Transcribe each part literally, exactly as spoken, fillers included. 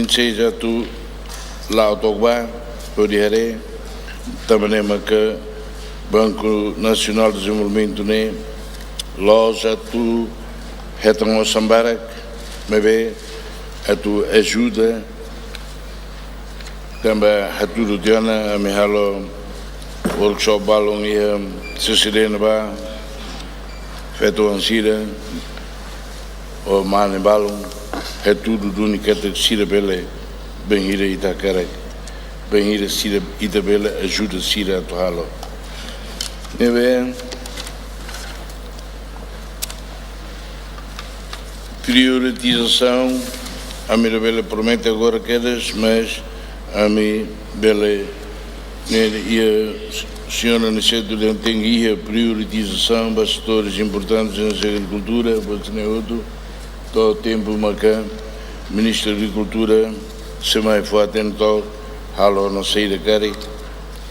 seja atu la'o to'o ba, hodi haree, tanba ne'e maka Banco Nacional de Desenvolvimento ne'e la'ós atu hetan osan barak, maibé atu ajuda, tanba hatudu tiha ona, ami halo workshop balun iha C C D ne'ebá, feto-oan sira, ou mane balun, hatudu duni katak sira bele, bainhira ita hakarak, bainhira sira ita bele ajuda sira atu halo. Ne'ebé, prioritizasaun, ami labele promete agora kedas, mas ami bele, ne'e, iha señora Aniceto dehan tenke iha prioritizasaun ba setores importantes hanesan agrikultura, buat sira-ne'e hotu, to'o tempu maka Ministru Agrikultura sei mai fó atensaun, halo ona saida karik,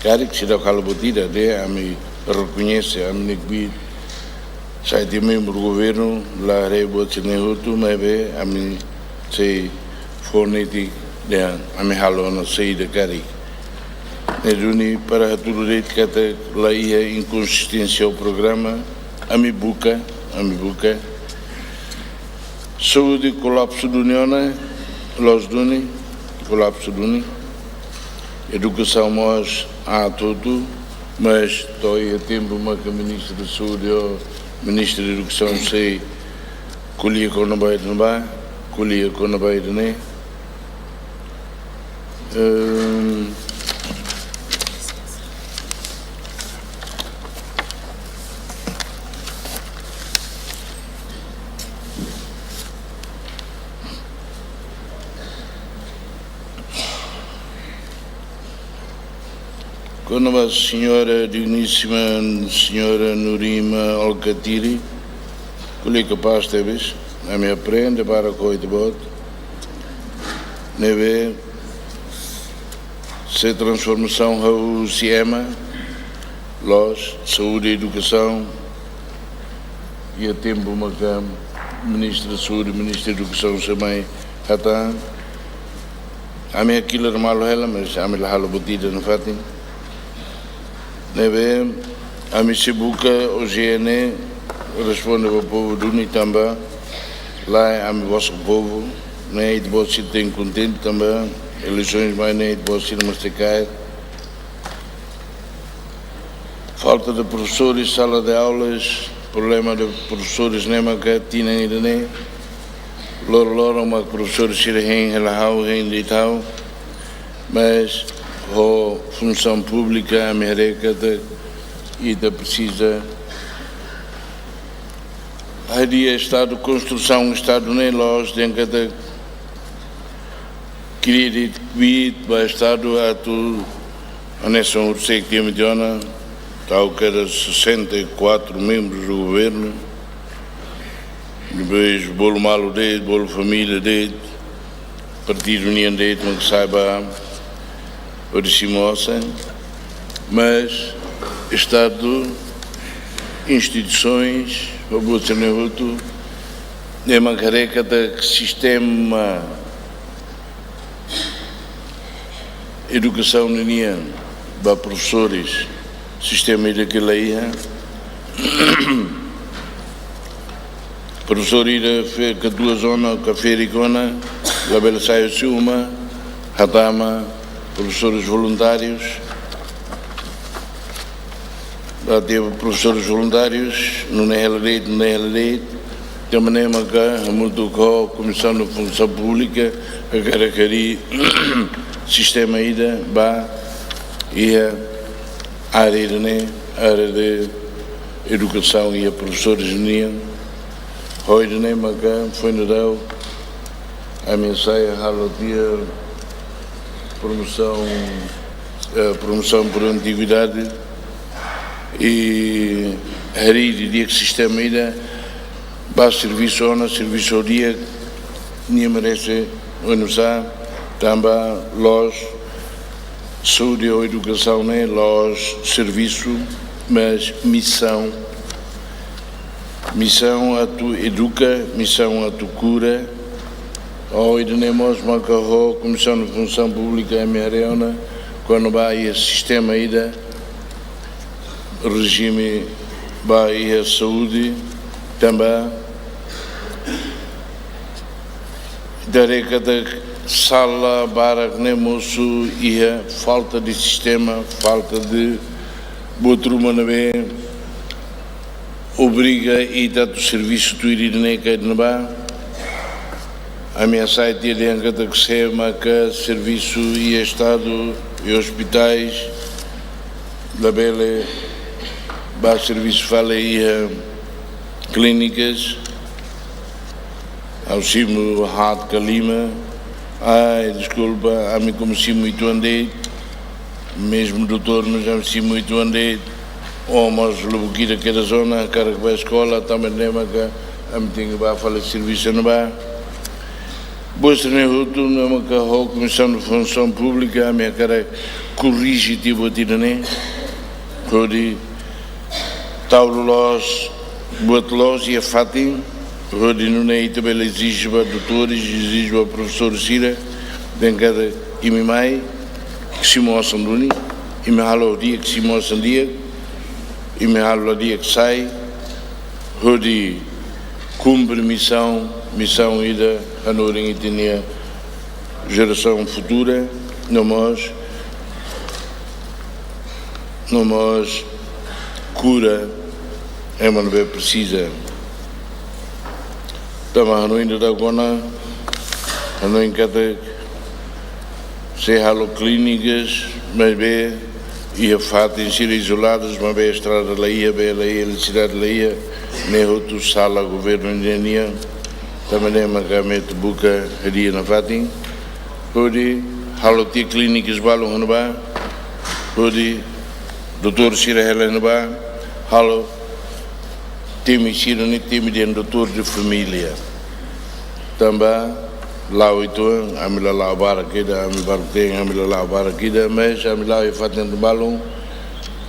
karik seidauk halo buat ida, ne'e ami rekoñese, ami ne'e kbiit, sai tiha membru governu, la haree buat sira-ne'e hotu, maibé ami sei fó netik dehan ami halo ona saida karik. Ne'e duni para hatudu de'it katak la iha inkonsisténsia ho programa, ami buka, ami buka. Saúde kolapsu duni ona, loos duni, kolapsu duni. Edukasaun mós aat hotu, mas to'o iha tempu maka Ministru Saúde ou Ministru Edukasaun sei ko'alia kona-ba ida-ne'ebá, ko'alia kona-ba ida-ne'e. Ehm, Kona-ba señora dignísima, señora Nurima Alkatiri, ko'alia kapás tebes, ami aprende barak ho ita-boot. Ne'ebé, se transformasaun ha'u husi ema, loos, saúde, edukasaun, iha tempu maka Ministru Saúde, Ministru Edukasaun sei mai hatán, ami hakilar malu hela, mas ami la halo buat ida nafatin. Ne'ebé, ami sei buka O G N, responde ba povu duni tanba, lae, ami bosk povu, ne'e ita-boot sira tenke kontente tanba, eleisoens mai ne'e ita-boot sira mós sei kaer. Falta de profesores, sala de aulas, problema de profesores ne'e maka tinan ida-ne'e. Loroloron mak profesores sira hein hela ha'u, hein de'it ha'u. Mas ho funsaun públika ami haree katak ita presiza hadi'a Estadu, konstrusaun Estadu ne'e loos dehan katak kria de'it kbiit ba Estadu atu hanesan horiseik imi dehan ona, tau kedas sessenta e quatro membros do governo, depois bolu malu de'it, bolu família de'it, partidu nian de'it mak sai ba hodi simu osan, mas Estadu, instituisoens, ho buat sira-ne'e hotu, ne'e mak haree katak sistema edukasaun ninian ba profesores, sistema ida ke la iha. Profesór ida fe-, katuas ona, ka ferik ona, labele sai husi uma, hatama profesores voluntários. Atu profesores voluntários, nune'e hela de'it, nune'e hela de'it. Tanba ne'e maka hamutuk ho Komisaun da Funsaun Públika, hakarak harii sistema ida ba iha área ida-ne'e, área de edukasaun iha profesores nian. Ho ida-ne'e maka foin dadauk ami hasai halo tiha promosaun, eh, promosaun por antiguidade i harii didi'ak sistema ida ba servisu ona, servisu di'ak, nia merese oinsá, tanba loos saúde ou edukasaun ne'e loos servisu, mas misaun. Misaun atu eduka, misaun atu kura, Ohin ne'e mós maka ho Komisaun Funsaun Públika M R E ona, kona-ba iha sistema ida, rejime ba iha saúde, tanba ita haree katak sala barak ne'e mosu iha falta de sistema, falta de buat ruma ne'ebé obriga ita atu servisu tuir ida-ne'e ka ida-ne'ebá. Ami hasai tiha dehan katak sé maka servisu iha Estadu, iha ospitais, labele bá servisu fali iha klínikas. Ha'u simu haat ka lima. Ai, deskulpa, ami komu simu uitoan de'it. Mezmu doutór, mas ami simu uitoan de'it. Ó mós lubuk ida kedas ona, hakarak bá eskola, tanba ne'e maka ami tenke bá fali servisu ne'ebá. Buat sira-ne'e hotu, ne'e maka ho Komisaun Funsaun Públika, ami hakarak korrije tiha buat ida-ne'e. Hodi tau loloos buat loos iha fatin, hodi nune'e ita bele ezije ba doutores, ezije ba profesór sira, dehan katak imi mai, simu osan duni, imi halo di'ak, simu osan di'ak, imi halo la di'ak, sai, hodi kumpre misaun, misaun ida hanorin ita-nia jerasaun futura, no mós, no mós kura ema ne'ebé presiza. Tanba hanoin daudauk ona, hanoin katak sei halo klínikas, maibé iha fatin sira izoladus, maibé estrada la iha, bee la iha, eletrisidade la iha, ne'e hotu sala governu nian. Tanba ne'e maka ami atu buka hadi'a nafatin, hodi halo tiha klínikas balun iha ne'ebá, hodi doutór sira hela iha ne'ebá, halo temi sira-ne'e temi dehan doutór de família. Tanba la'o uitoan, ami la la'o barak ida, ami baru tem, ami la la'o barak ida, mas ami la'o iha fatin balun,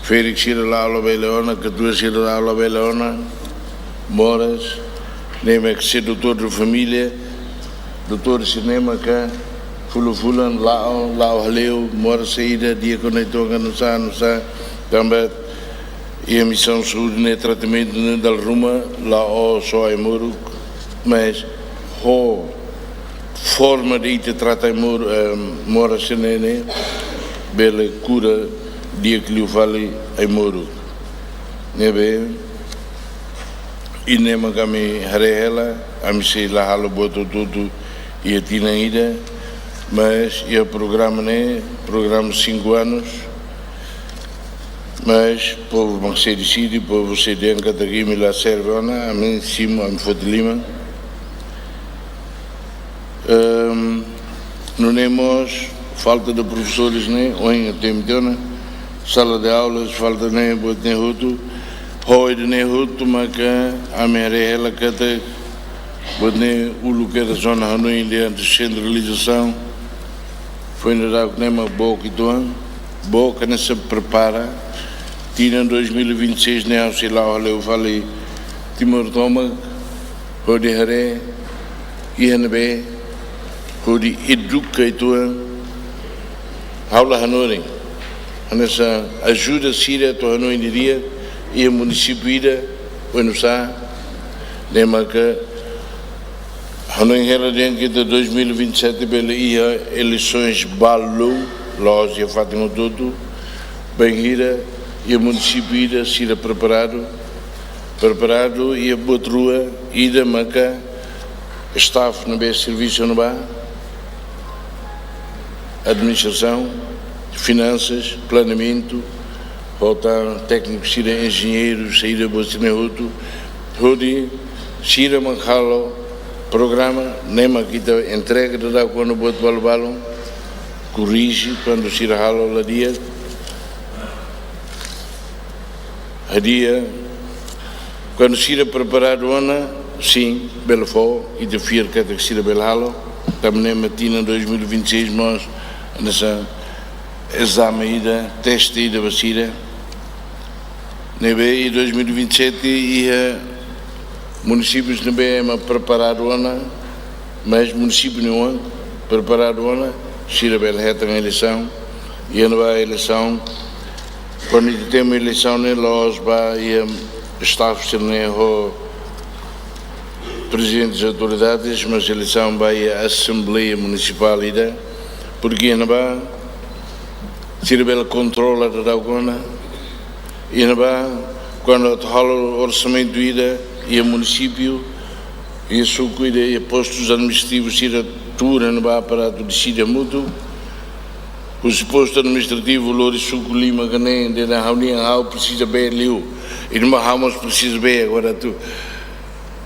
ferik sira la'o labele ona, katuas sira la'o labele ona, moras, ne'e mak sei doutór de família, doutór sira-ne'e maka fulan-fulan la'o, la'o hale'u, moras saida, di'ak ona uitoan ka nusá, nusá, tanba iha misaun saúde ne'e tratamentu ne'e dala ruma la'o só ai-moruk, mas ho forma de ita trata ai-moruk, eh, moras sira-ne'e, bele kura di'ak liu fali ai-moruk. Ne'ebé, i ne'e mak ami haree hela, ami sei la halo buat hotu-hotu iha tinan ida, mas iha programa ne'e, programa cinco anos, mas povu mak sei deside, povu sei dehan katak imi la serve ona, ami simu, ami foti liman. Ehm, nune'e mós falta de profesores ne'e, ohin temi tiha ona, sala de aulas, falta ne'e, buat ne'e hotu, ho ida-ne'e hotu maka ami haree hela katak buat ne'e uluk kedas ona hanoin dehan desentralizasaun. Foin daudauk ne'e mak book uitoan, book hanesan prepara. Tinan dois mil e vinte e seis ne'e ha'u sei la'o hale'u fali Timor tomak, hodi haree iha ne'ebé, hodi eduka uitoan, ha'u la hanorin. Hanesan ajuda sira atu hanoin didi'ak, iha munisípiu ida, oinsá, ne'e maka hanoin hela dehan katak dois mil e vinte e sete bele iha eleisoens balun, la'ós iha fatin hotu-hotu, bainhira iha munisípiu ida sira preparadu, preparadu iha buat rua, ida maka staff ne'ebé servisu iha ne'ebá, administrasaun, finansas, planeamentu, ho tan tékniku sira, enjeñeiru, saida, buat sira-ne'e hotu, hodi sira mak halo programa, ne'e mak ita entrega daudauk ona buat balun-balun, korrije kuandu sira halo la di'ak, hadi'a, kuandu sira preparadu ona, sin, bele fó, ita fiar katak sira bele halo, tanba ne'e mak tinan dois mil e vinte e seis mós, hanesan ezame ida, teste ida ba sira. Ne'ebé iha dois mil e vinte e sete iha munisípius ne'ebé ema preparadu ona, Mas munisípiu ne'e oan preparadu ona, sira bele hetan eleisaun, iha ne'ebá eleisaun, kuandu ita temi eleisaun ne'e la'ós ba iha staff sira-ne'e ho prezidentes autoridades, mas eleisaun ba iha Asembleia Munisipál ida, porque iha ne'ebá sira bele kontrola daudaun ona, iha ne'ebá kuandu atu halo orsamentu ida iha munisípiu, iha suku ida, iha postus administrativus sira tuur iha ne'ebá para atu deside hamutuk. Husi postu administrativu lori suku lima ka neen, dehan ha'u-nian ha'u presiza bee liu. I ne'ebá ha'u mós presiza bee agora atu,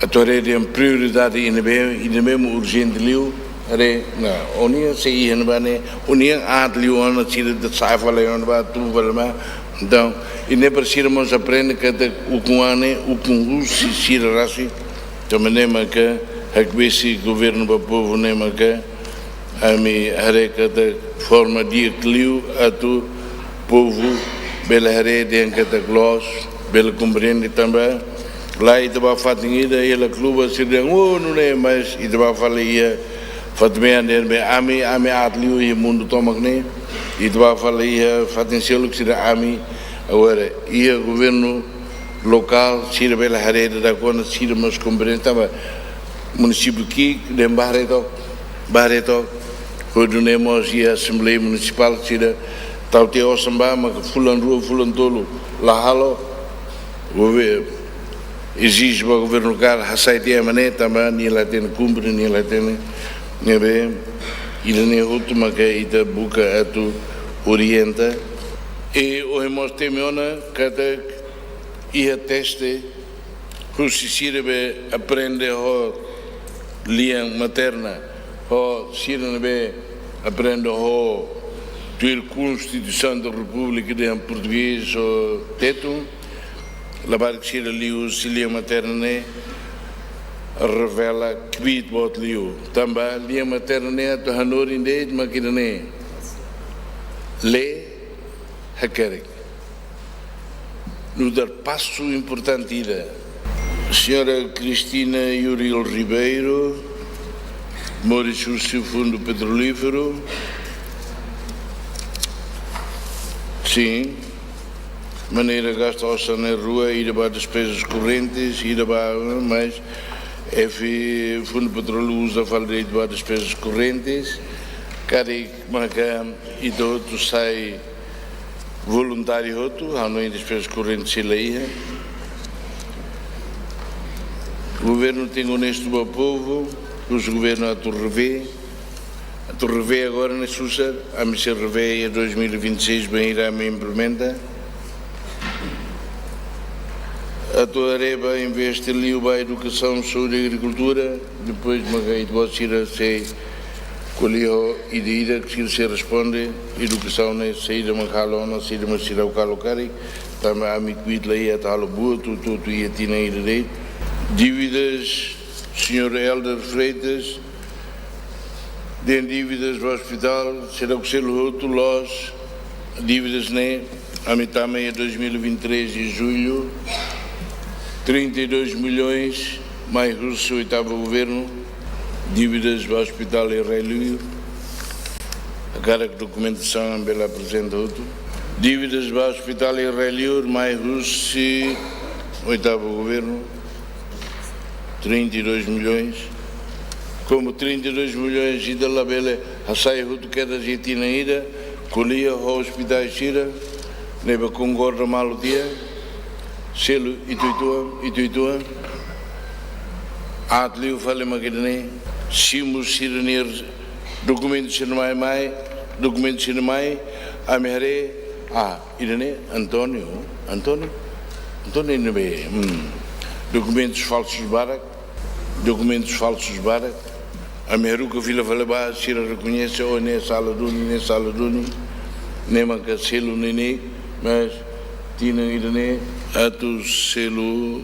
atu haree dehan prioridade iha ne'ebé, iha ne'ebé mak urjente liu. Haree, na, ó-nian sei iha ne'ebá ne'e, ó-nian aat liu ona sira atu sa'e fali iha ne'ebá, tun fali mai. Entaun, i ne'e para sira mós aprende katak ukun-an ne'e ukun husi sira rasik. Tanba ne'e maka hakbesik governu ba povu ne'e maka ami haree katak forma di'ak liu atu povu bele haree dehan katak loos, bele komprende tanba. Lae, ita bá fatin ida, iha la kluba sira dehan, oh, nune'e, mas ita bá fali iha fatin mean dehan be ami, ami aat liu iha mundu tomak ne'e. Ita bá fali iha fatin seluk sira, ami, agora iha governu lokál sira bele haree daudaun ona, sira mós komprende tanba munisípiu ki'ik dehan bá haree took, bá haree took. Hodi nune'e mós iha Asembleia Munisipál sira tau tiha osan ba, maka fulan rua, fulan tolu la halo, gover-, ezije ba governu lokál hasai tiha ema ne'e tanba nia la hatene kumpre, nia la hatene ne'ebé. Ida-ne'e hotu maka ita buka atu orienta. I ohin mós temi ona katak iha teste husi sira be aprende ho lian materna, ho sira ne'ebé aprende ho tuir Konstituisaun da Repúblika dehan portugés ho tetun, labarik sira liu husi lian materna ne'e revela kbiit boot liu. Tanba lian materna ne'e atu hanorin de'it mak ida-ne'e: lee, hakerek. Nu'udar pasu importante ida. Señora Cristina Yuril Ribeiro, moris husi Fundu Petrolíferu. Sin. Maneira gasta osan ne'e rua, ida ba despezas korrentes, ida ba, mas F Fundu Petróleu uza fali de'it ba despezas korrentes. Karik maka ita hotu sai voluntáriu hotu, ha'u hanoin despezas korrentes sei la iha. Governu tenke onestu ba povu, husu governu atu revee, atu revee agora ne'e susar, ami sei revee iha dois mil e vinte e seis bainhira ami implementa. Atu haree ba investe liu ba edukasaun, saúde, agrikultura, depois maka ita-boot sira sei ko'alia ho ida-idak, sira sei responde, edukasaun ne'e saida mak halo ona, saida mak seidauk halo karik, tanba ami kbiit la iha atu halo buat hotu-hotu iha tinan ida de'it. Dívidas, señór Helder Freitas, dehan dívidas ba ospitál, seidauk selu hotu, loos, dívidas ne'e, ami tama iha dois mil e vinte e três de julho, trinta e dois milhões, mai husi oitavu governu, dívidas ba ospitál iha Rai-Liur. Hakarak dokumentasaun bele aprezenta hotu. Dívidas ba ospitál iha Rai-Liur, mai husi oitavu governu, trinta e dois milhões. Como trinta e dois milhões ida labele hasai hotu kedas iha tinan ida, ko'alia ho ospitais sira ne'ebé konkorda malu tiha, selu uitoan, uitoan, uitoan. Aat liu fali mak ida-ne'e, simu sira-nia dokumentu sira mai, mai, dokumentu sira mai, ami haree, ah, ida-ne'e António, António, António ne'ebé, hmm, dokumentus falsus barak, dokumentus falsus barak. Ami haruka fila fali ba, sira rekoñese, oh, ne'e sala duni, ne'e sala duni, ne'e maka selu neineik, mas tinan ida-ne'e atu selu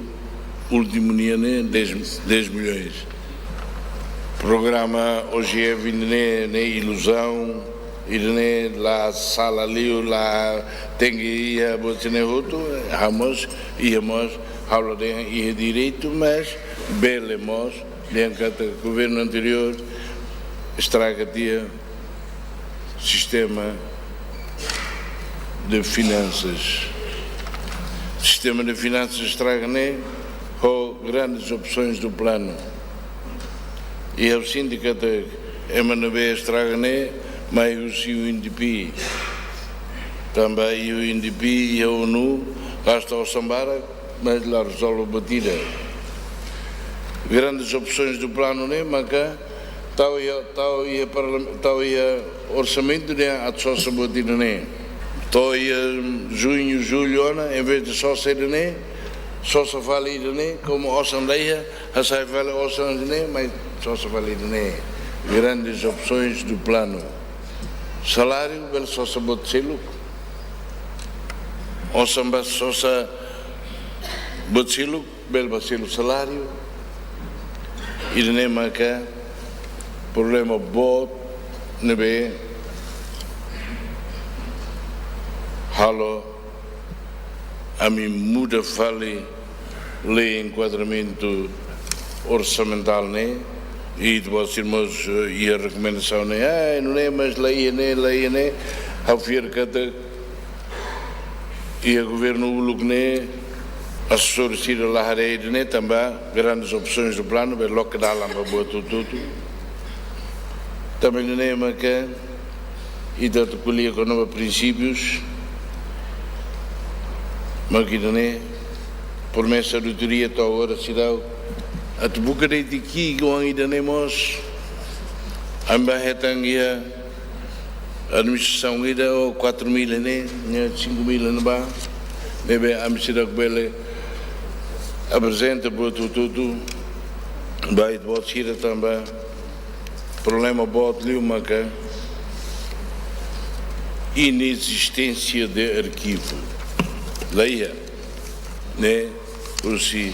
últimu nian ne'e dez, dez milhões. Programa O G F ne'e, ne'e iluzaun, ida-ne'e la sala liu, la tenke iha, buat sira-ne'e hotu, ha'u mós, iha mós, ha'u la dehan iha direitu, mas bele mós Dehan katak governu anteriór estraga tiha sistema de finansas. Sistema de finansas estraga ne'e ho grandes opções do plano. I ha'u sente katak ema ne'ebé estraga ne'e mai husi U N D P. Tanba iha U N D P, iha ONU, gasta osan barak, mas la rezolve buat ida. Grandes opções do plano ne'e maka tau iha, tau iha parlam-, tau iha orsamentu ne'e atu sosa buat ida ne'e. To'o iha juñu, jullu ona, em vez de sosa ida ne'e, sosa fali ida ne'e, komu osan la iha, hasai fali osan ida ne'e, mas sosa fali ida ne'e. Grandes opções do plano. Saláriu bele sosa buat seluk. Osan ba sosa buat seluk, bele ba selu saláriu. Ida ne'e maka problema boot ne'ebé halo ami muda fali lei enkuadramentu orsamentál ne'e, i ita-boot sira mós, eh, iha rekomendasaun ne'e, ah, nune'e mas la iha ne'e, la iha ne'e, ha'u fiar katak iha governu uluk ne'e, asesór sira la haree ida ne'e, tanba grandes opções do plano, bele loke dalan ba buat hotu-hotu. Tanba ida ne'e maka ita atu ko'alia kona-ba prinsípius, maka ida ne'e promesa auditoria to'o agora seidauk atu buka de'it ki'ik oan ida ne'e mós, ami bá hetan iha administrasaun ida ho quatro mil ne'e, ne'e cinco mil ne'ebá, ne'ebé ami seidauk bele aprezenta buat hotu-hotu ba ita-boot sira tanba problema boot liu maka inexisténcia de arquivo. La iha, ne'e, husi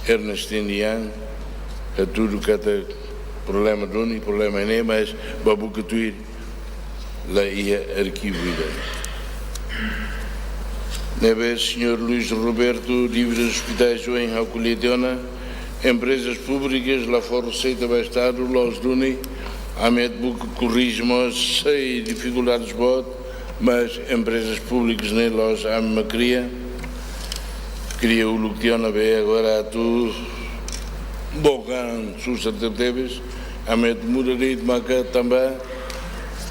Ernest and Young, hatudu katak problema duni, problema ne'e, mas bá buka tuir la iha arkivu ida. Ne'ebé, señór Luís Roberto, dívidas hospitais ohin ha'u ko'alia tiha ona, empresas públikas la fó reseita ba Estadu, loos duni, ami atu buka korrije mós, sei difikuldades boot, mas empresas públikas ne'e loos ami mak kria. Kria uluk tiha ona be agora atu bokan susar tebetebes, ami atu muda de'it maka tanba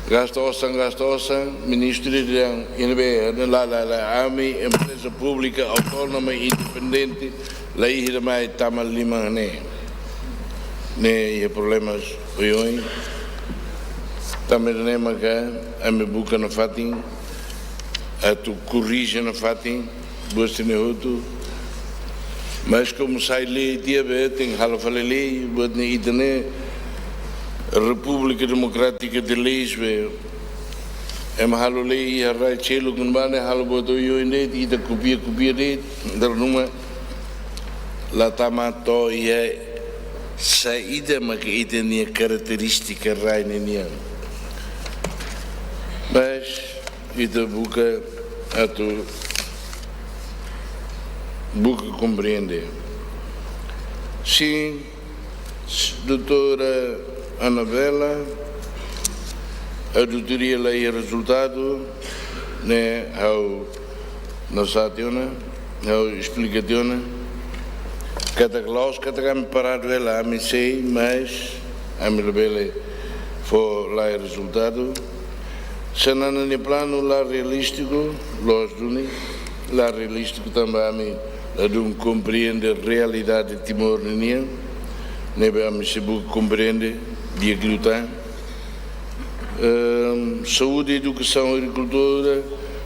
gasta osan, gasta osan, ministru dehan, iha ne'ebé, la, la, la, ami empreza públika autónoma independente, la iha ida mai tama liman ne'e. Ne'e iha problemas oioin. Tanba ne'e maka ami buka nafatin atu korrije nafatin buat sira-ne'e hotu. Mas komu sai lei tiha be, tenke halo fali lei, buat ne'e ita ne'e Repúblika Demokrátika de Leis be. Ema halo lei iha rai seluk ne'ebá ne'e halo buat oioin de'it, ita kopia-kopia de'it, dala ruma la tama to'o iha saida maka ita-nia karakterístika rai ne'e nian. Mas ita buka atu buka komprende. Sin, doutora Anabela, auditoria la iha rezultadu, ne'e ha'u nasaun tiha ona, ha'u esplika tiha ona. Katak la'ós katak ami paradu hela, ami sei, mas ami labele fó laiha rezultadu. Xanana nia planu la realístiku, loos duni, la realístiku tanba ami ladún komprende realidade Timor ninian, ne'ebé ami sei buka komprende di'ak liután. Ehm, saúde, edukasaun, agrikultura,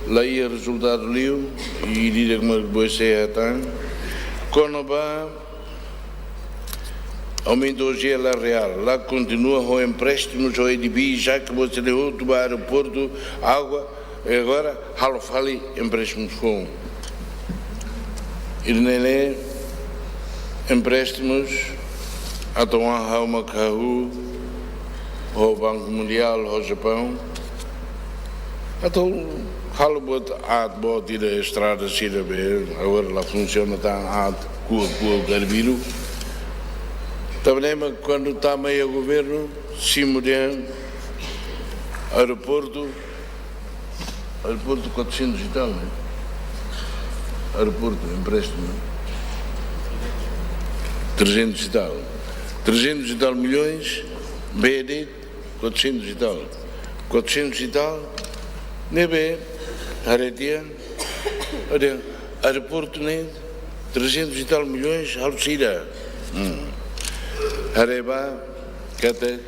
la iha rezultadu liu, i di'ak mak buat sei hatán. Kona-ba aumento hoje la reál, la kontinua ho empréstimus ho A D B, já que você deu outro ba aeroportu, água, e agora halo fali empréstimus foun. Ida-ne'e empréstimus atu ha'u mak hahú ho Banku Mundiál, ho Japaun. Atu halo buat aat boot ida, estrada sira be, agora la funsiona tan aat, kuak-kuak garbidu. Tanba ne'e mak kuandu tama iha governu, simu dehan aeroportu, aeroportu quatrocentos e tal, né? Aeroportu, empréstimu, trezentos e tal. Trezentos e tal milhões, B D, quatrocentos e tal. Quatrocentos e tal, ne'ebé, haree tiha, haree, aeroportu ne'e, trezentos e tal milhões, halo saida. Hmm. Haree ba, katak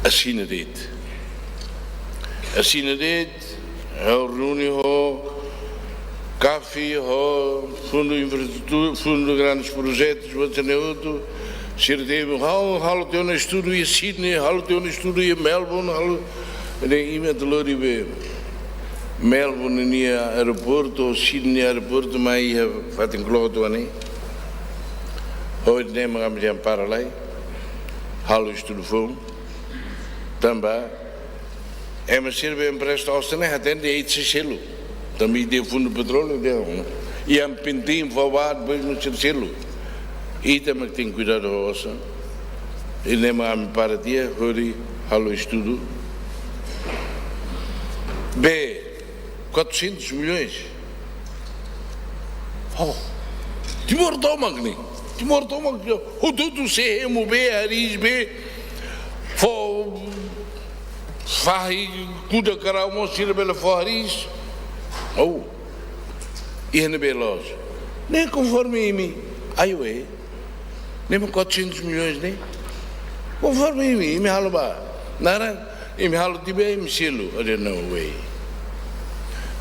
asina de'it. Asina de'it, ha'u reúne ho CAF, ho Fundu Infraestrutura, Fundu Grandes Projetos, buat sira-ne'e hotu, sira dehan, ha'u halo tiha ona estudu iha Sydney, halo tiha ona estudu iha Melbourne, halo, ne'e imi atu lori be Melbourne nia aeroportu, Sydney aeroportu, mai iha fatin kloot ida-ne'e. Ohin ne'e mak ami dehan para lai, halo estudu foun. Tanba ema sira be empresta osan ne'e hatene de'it sei selu. Tanba iha Fundu Petróleu dehan, iha penting fó ba, depois mak sei selu. Ita mak tenke kuidadu ho osan. Ida-ne'e mak ami para tiha hodi halo estudu. Be, quatrocentos milhões. Oh, Timor tomak ne'e. Timor tomak ne'e. Hotu-hotu sei hemu be, hariis be. Fó fahi, kuda karau mós sira bele fó hariis. Oh. Iha ne'ebé loos? Ne'e konforme imi. Ai, ué. Ne'e mak quatrocentos milhões ne'e. Konforme imi, imi halo ba. Naran, imi halo tiha be, imi selu. Ade no way.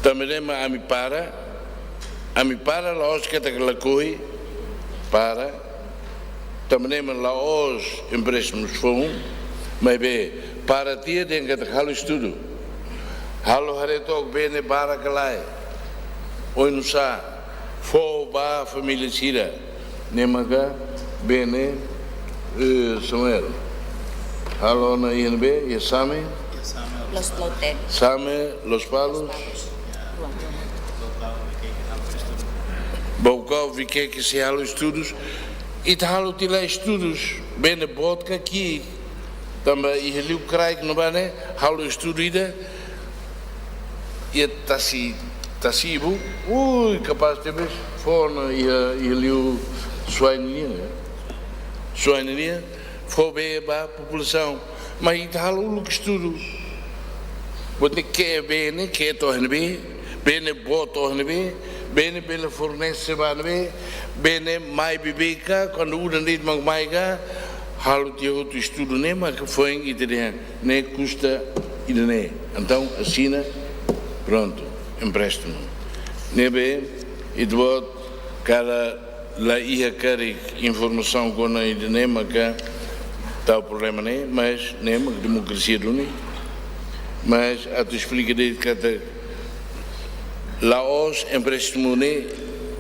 Tanba ne'e mak ami para, ami para la'ós katak lakohi, para. Tanba ne'e mak la'ós empréstimu foun, maibé para tiha dehan katak halo estudu. Halo haree took be ne'e barak ka lae. Oinsá, fó ba família sira. Ne'e maka be ne'e, eh, Samuel. Halo ona iha ne'ebé, iha Same. Lospalos. Same, Lospalos. Baucau, Viqueque sei halo estudus. Ita halo tiha lai estudus. Be ne'e boot ka ki'ik. Tanba iha liu kraik ne'ebá ne'e, halo estudu ida. Iha tasi, tasi ibu, ui, kapás tebes, fó ona iha, iha liu Suai nian, ya. Suai nian, fó be ba populasaun. Mas ita halo uluk estudu. Buat ne'e ke be ne'e, ke to'o ne'ebé, be ne'e boot to'o ne'ebé, be ne'e bele fornese ba ne'ebé, be ne'e mai beibeik ka, kuandu udan de'it mak mai ka, halo tiha hotu estudu ne'e, mak foin ita dehan, ne'e kusta ida-ne'e. Entaun, asina, prontu, empréstimu. Ne'ebé, ita-boot, karik la iha karik informasaun kona ida-ne'e maka tau problema ne'e, mas ne'e mak demokrasia duni. Mas atu esplika de'it katak la'ós empréstimu ne'e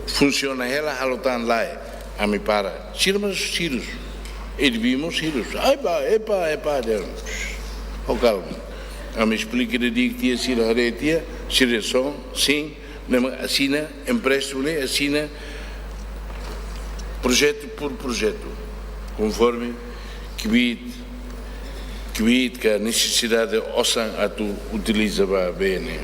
funsiona hela halo tan lae, ami para. Sira mós sériu. Ita vimos sériu. Ai ba, epa, epa, dehan. Ho kalma. Ami esplika de'it tiha, sira haree tiha, sira son, sin, ne'e mak asina, empréstimu ne'e asina projetu por projetu, konforme kbiit, kbiit ka nesesidade osan atu utiliza ba be ne'e.